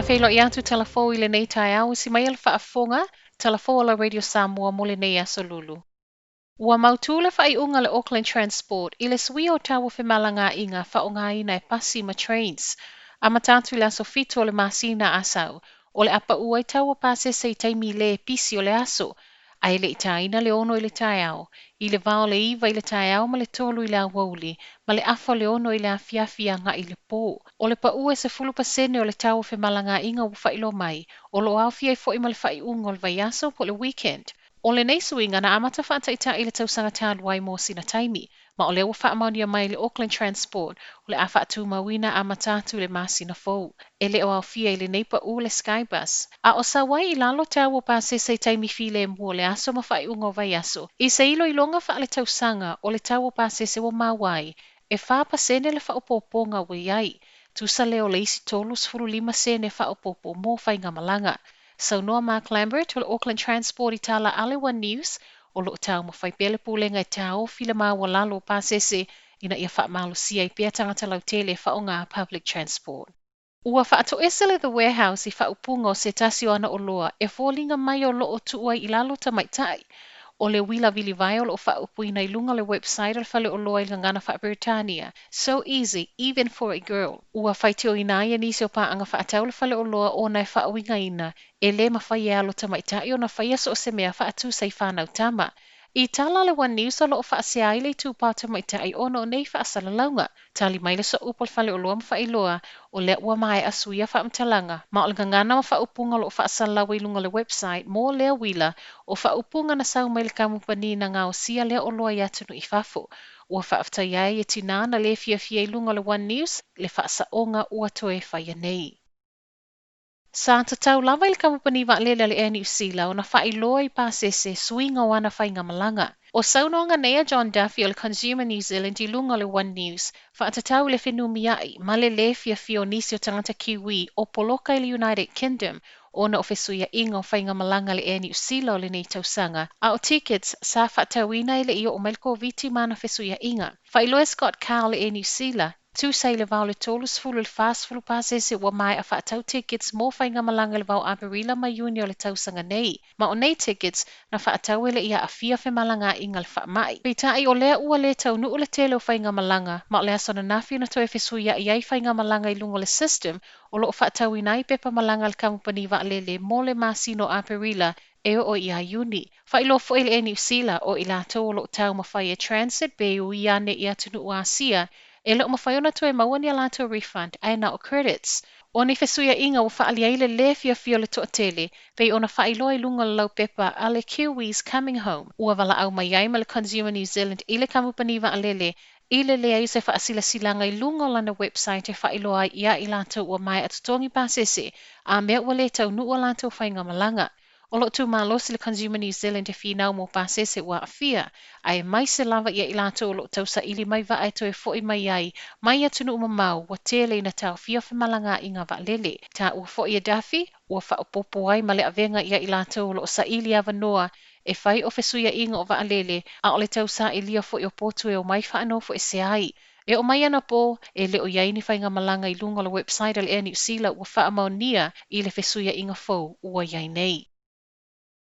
Faafeiloai atu Talafou i lenei taeao, usi mai a le faafofoga, Talafou a la Radio Samoa mo lenei aso Lulu. Ua mautū le faaiuga a le Auckland Transport i le suia o tau o femalagaaiga faaaogaina e pasi ma trains. Amata atu i le aso 7 o le masina Asau, o le a paʻu ai tau o pasese i taimi le pisi o le aso, ae le i tāina le 6 i le taeao, i le va o le 9 i le taeao ma le 3 i le aoauli, ma le afa o le 6 i le afiafi agai i le pō. O le paʻu e 10% o le tau o femalagaaiga ua faailoa mai, o lo o aofia ai foi ma le faaiuga o le vaiaso po o le weekend. O lenei suiga na amata faataitai i le tausaga talu ai mo sina taimi, ma o lea ua faamaonia mai e le Auckland Transport o le a faatumauina amata atu i le masina fou. E le o aofia i lenei paʻu le Skybus. A o sau ai i lalo tau o pasese i taimi filemu o le aso ma faaiuga o vaiaso, i se iloiloga faaletausaga o le tau o pasese ua maua ai, e 4% le faaopoopoga ua i ai, tusa lea o le isi 35 sene faaopoopo mo faigamalaga. Saunoa Mark Lambert o le Auckland Transport i tala a le One News, o lo o taumafai pea le pulega e taofi le maualalo o pasese ina ia faamalosia ai pea tagata lautele e faaaoga public transport. Ua faatoese le The Warehouse i faaupuga o se tasi o ana oloa e foliga mai o lo o tuu ai i lalo tamaitai. O le uila vilivae o lo o faaupuina i luga o le website a le faleoloa i le gagana faa-Peretania, So easy, even for a girl. Ua faitioina ai e nisi o paaga faatau le faleoloa ona e faauigaina e lē mafai e alo tamaitai ona faia so o se mea faatusa i fanau tama. I tala a le One News o lo o faasea ai le itupa o tamaitai ona o nei faasalalauga. Tali mai le sooupu o le faleoloa ma faailoa, o lea ua maea suia faamatalaga, ma o le gagana ma faaupuga o lo o faasalalau ai i luga o le website mo lea uila, o faaupuga na sau mai le kamupani na gaosia lea oloa i atunuu i fafo. Ua faafetaia ai e tinā na lē fiafia i luga o le One News le faasaoga ua toe faia nei. Sa tatau lava i le kamupani vaalele a le Air Niu Sila ona faailoa i pasese suiga o ana faigamalaga. O saunoaga nei a John Duffy o le Consumer New Zealand i luga o le One News, faatatau i le fenumiai ma le lē fiafia o nisi o tagata Kiwi o poloka i le United Kingdom ona o fesuiaiga o faigamalaga a le Air Niu Sila o lenei tausaga, a o tickets sa faatauina e le i oo mai le Koviti ma ana fesuiaiga. Faailoa e Scott Carr o le Air Niu Sila, Tusa i le va o le 30 i le 40 pasese ua maea faatau tickets mo faigamalaga i le va o Aperila ma Iuni o le tausaga nei. Ma o nei tickets, na faatau e le i aafia femalagaaiga i le faamai. Peitai, o lea ua lē taunuu le tele o faigamalaga, ma o le aso ananafi na toe fesuiai ai faigamalaga i luga o le system o lo o faatauina ai pepa malaga a le kamupani vaalele mo le masina o Aperila e oo iā Iuni. Faailoa foi le Air Niu Sila, o i latou o lo o taumafai e transit pe ui ane i atunuu Asia, e le o mafai ona toe maua ni a latou refund ae na o credits. O ni fesuiaiga ua faaalia ai le lē fiafia o le toatele, pei ona faailoa i luga o le laupepa a le Kiwis Coming Home, ua valaau mai ai ma le Consumer New Zealand i le kamupani vaalele i le leai o se faasilasilaga i luga o lana website e faailoa ai iā i latou ua maea totogi pasese a mea ua lē taunuu a latou faigamalaga. O lo o tumalosi le Consumer New Zealand e finau mo pasese ua aafia, aemaise lava ia i latou o lo o tausaili mai vaa e toe fo'i mai ai mai atunuu mamao ua tele ina taofia femalagaaiga vaalele. Taua foi e Duffy, ua faaopoopo ai ma le avega ia i latou o lo o saili avanoa e fai o fesuiaiga o vaalele, a o le tausailia foi o potu e omai faanofoesea ai. E oo mai anapo, e le o i ai ni faigamalaga i luga o le website a le Air Niu Sila ua faamaonia i le fesuiaiga fou ua i ai nei.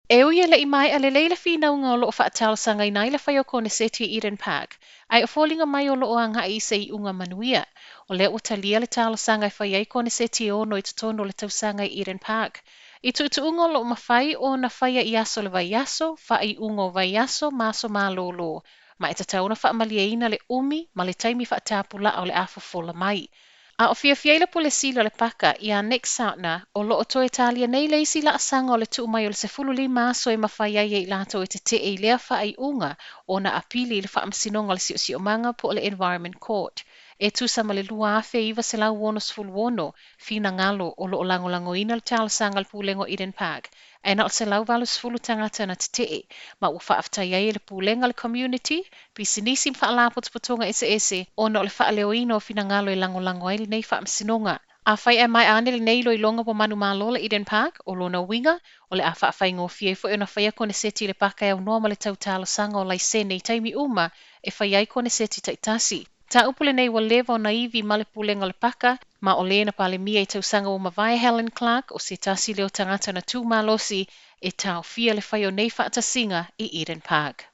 E ui e le i maea lelei le finauga o lo o faatalosagaina ai le fai o koneseti i Eden Park, ae o foliga mai o lo o agai i se iuga manuia. O lea ua talia le talosaga e fai ai koneseti e ono i totonu o le tausaga i Eden Park. I tuutuuga o lo o mafai ona faia i aso o le vaiaso, faaiuga o vaiaso ma aso malōlō, ma e tatau ona faamalieina le umi ma le taimi faatapulaa o le a fofola mai. A o fiafia ai le Pule Sili o le Paka iā Nick Sautner, o lo o toe talia nei le isi laasaga o le tuu mai o le 15 aso e mafai ai e i latou e tetee i lea faaiuga ona apili i le Faamasinoga o le Siosiomaga po o le Environment Court. E tusa ma le 2,966 finagalo o lo o lagolagoina le talosaga a le Pulega o Eden Park, ae na o le 180 tagata na tetee, ma ua faafetai ai e le Pulega le community, pisinisi ma faalapotopotoga eseese ona o le faaleoina o finagalo e lagolago ai lenei faamasinoga. Afai ae maea ane lenei iloiloga ua manumalo le Eden Park, o lona uiga, o le a faafaigofie ai foi ona faia koneseti i le paka e aunoa ma le tau talosaga o laisene i taimi uma e fai ai koneseti taitasi. Mataupu lenei ua leva ona ivi ma le Pulega o le Paka, Ma o lē na Palemia i tausaga ua mavae Helen Clark, o se tasi lea o tagata na tu malosi e taofia le fai o nei faatasiga i Eden Park.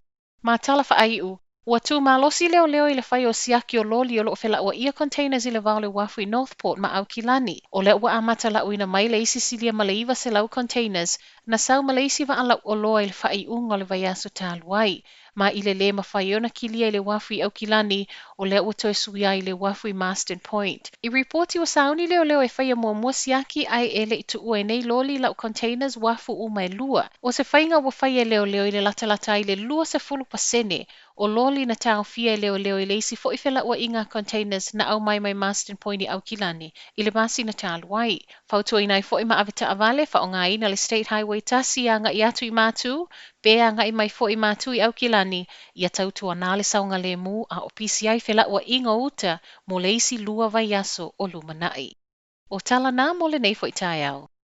Ma tala faaiu, ua tu malosi leoleo i le fai o siaki o loli o lo o felauaia containers i le va o le uafu i Northport ma Aukilani. O lea ua amata lauina mai le isi silia ma le 900 containers na sau ma le isi vaa lau oloa i le faaiuga o le vaiaso talu ai. Ma i le lē mafai ona kilia i le uafu i Aukilani, o lea ua toe suia ai i le uafu i Marsden Point. I ripoti ua sauni leoleo e faia muamua siaki ae e le i tuua i nei loli lau containers uafu uma e lua. O se faiga ua faia e leoleo i le latalata ai le 20% o loli na taofia e leoleo i le isi foi felauaiga containers na aumai mai Marsden Point i Aukilani i le masina talu ai. Fautuaina ai foi ma avetaavale faaaogaina le State Highway 1 agai atu i Matu, pe agai mai foi Matu i Aukilani, ia tautuana le saogalemu a o pisi ai felauaiga o uta mo le isi 2 vaiaso o lumanai. O tala na mo lenei foi taeao.